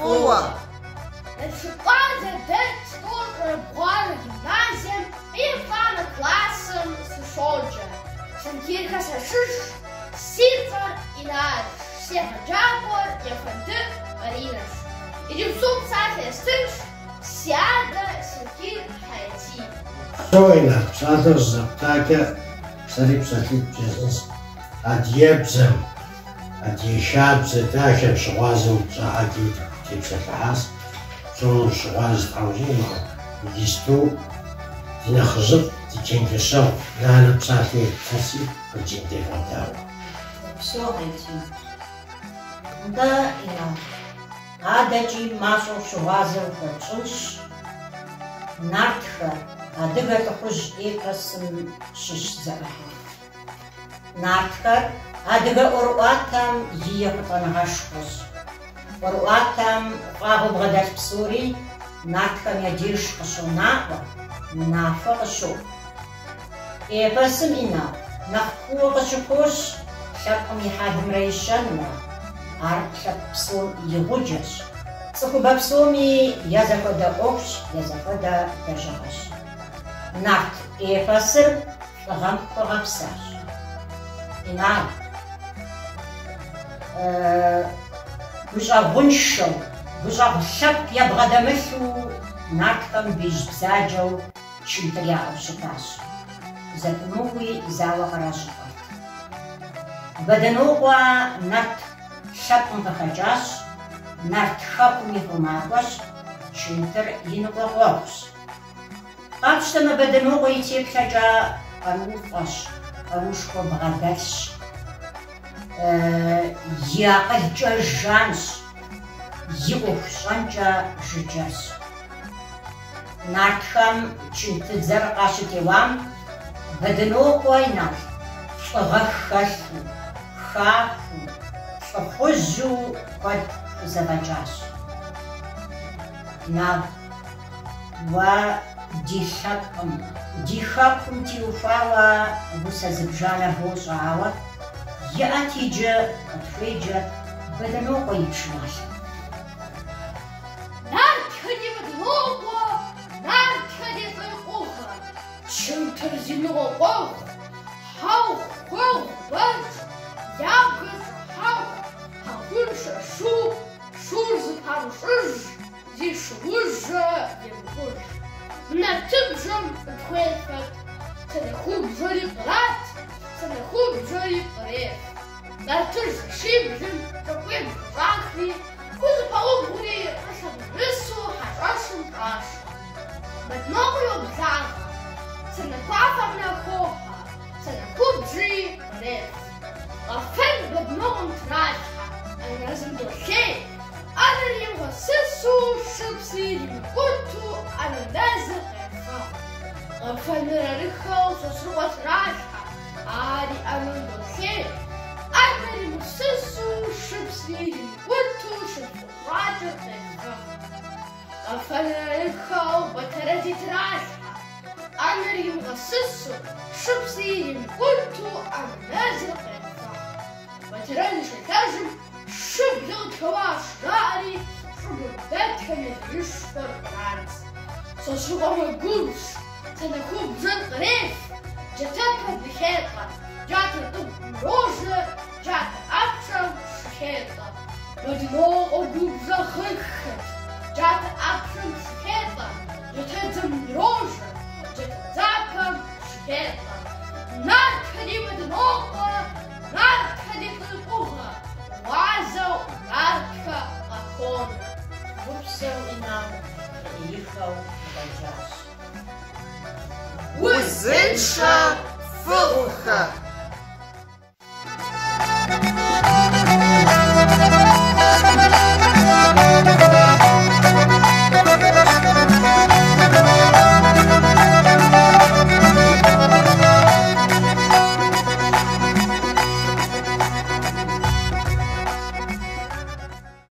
фӏыуэ! Налшык къалэ дэт тӏощӏрэ бгъуанэ гимназием и еплӏанэ классым сыщоджэ. Шенкирхэ сащыщщ, си цӏэр Иналщ, си егъэджакӏуэр Ефэнды Маринэщ. Иджыпсту псалъэ естынщ си адэ Сенкир Хьэятий. Упсэу, Инал, псалъэ щызэптакӏэ, сэри псалъитӏ бжесӏэнщ. Адыгэбзэм, адыгэ хабзэ дахэм щыгъуазэ утщӏа ӏэджи тепсэлъыхьащ. Псом ущыгъуазэ тхьэужьым, ауэ иджысту ди нэхъыжьыфӏ, ди чэнджэщэгъу нанэ псалъэ еттынси, къыджиӏэм девгъэдаӏуэ. Упсэу, Хьэятий. Нтӏэ, Инал, адэкӏи мащӏэу щыгъуазэ ухуэтщӏынщ Нартхэр, адыгэ лӏыхъужь эпосым щыщ зы ӏыхьэ. Нартхэр адыгэ ӏуэрыӏуатэм и ехъулӏэныгъэшхуэщ. ӏуэрыӏуатэм фӏагъыу бгъэдэлъ псори нартхэм я деж къыщонаӏуэ, нахуэ къыщохъу. Эпосым, Инал, нэхъ кууэ къыщыхощ лъэпкъым и хьэлымрэ и щэнымрэ, ар лъэпкъ псом и гъуджэщ, цӏыхубэ псоми я зэхуэдэ ӏуэхущ, я зэхуэдэ лэжьыгъэщ. Нарт эпосыр лӏыгъэм хуэгъэпсащ. Инал, гущӏэгъуншэу, гущӏэгъу лъэпкъ ябгъэдэмылъу нартхэм бийжь бзаджэу чынтыр яӏэу щытащ. Зэпымыууи зауэ къращӏылӏэрт. Бэдынокъуэ нарт лъэпкъым къыхэкӏащ, нарт хэкум и хъумакӏуэщ, чынтыр и ныкъуэкъуэгъущ. Къапщтэмэ, Бэдынокъуэ и теплъэкӏэ къарууфӏэщ, къаруушхуэ бгъэдэлъщ, и акъылкӏэ жанщ, и ӏуэху щӏэнкӏэ жыджэрщ. Нартхэм чынтыдзэр къащытеуам, Бэдынокъуэ Инал лӏыгъэ хэлъу, хахуэу, лӏыхъужьу куэд хузэфӏэкӏащ. Инал. Уэ ди лъэпкъым, ди хэкум теухуауэ усэ зыбжанэ бощӏэ, ауэ иӏэт иджы къытхуеджэт Бэдынокъуэ и пшыналъэм. Нартхэ ди Бэдынокъуэ, нартхэ ди лӏы къугъэ, чынтыр зи ныкъуэкъуэгъу, Хьэгъу-хуэгъу Бэч, ябгэ щӏыхьэгъу, хьэхуншэ шу, шур зыпамыщӏыж, Зи шуужьэ емыкӏуж. Нартыбжьэм къытхуефэт, санэхубжьэри кърат, санэхубжьэри къреф. Нартыжь зэшиблым щӏакӏуибл къыщӏахри, хузэпаубгъури къылъэбырысу хьэщӏэщым щӏашэ. Бэдынокъуэ йоблагъэ, санэхуафэм яхохьэ, санэхубжьи къреф. Къэфэн Бэдынокъуэм тралъхьэ, ӏэнэзым долъей. ӏэнэр имыгъэсысу, шыпси иримыкӏуту ӏэнэ нэзыр къефыхь. Къэфэныр арыххэу Сосрыкъуэ тралъхьэ, ари ӏэнэм долъей. ӏэнэр имысысу, шыпси иримыкӏуту шыпс ӏупщӏакӏэр къефыхь. Къэфэныр арыххэу Батэрэзи тралъхьэ, ӏэнэр имыгъэсысу, шыпси иримыкӏуту ӏэнэ нэзыр къефыхь. Батэрэз щелъэжым шыблэ къытхэуащ, жаӏэри щӏыбым дэтхэм елеишхуэр кърадз. Сосрыкъуэ мэгубжь, санэхубжьэр къреф, джатэпэр дыхетӏэ, джатэр тӏыгум ирожэ, джатэ ӏэпщэм щыхетӏэ. Бэдынокъуэ губжьагъэххэт, джатэ ӏэпщэм щыхетӏэ, джатэдзэм ирожэ, джатэ дзапэм щыхетӏэ. Нартхэ ди Бэдынокъуэ, Нартхэ ди лӏы къугъэ, гъуазэу нартхэ къахонэ. Упсэу, Инал, лӏыӏеиххэу укъеджащ. Узыншэ фыхъухэ!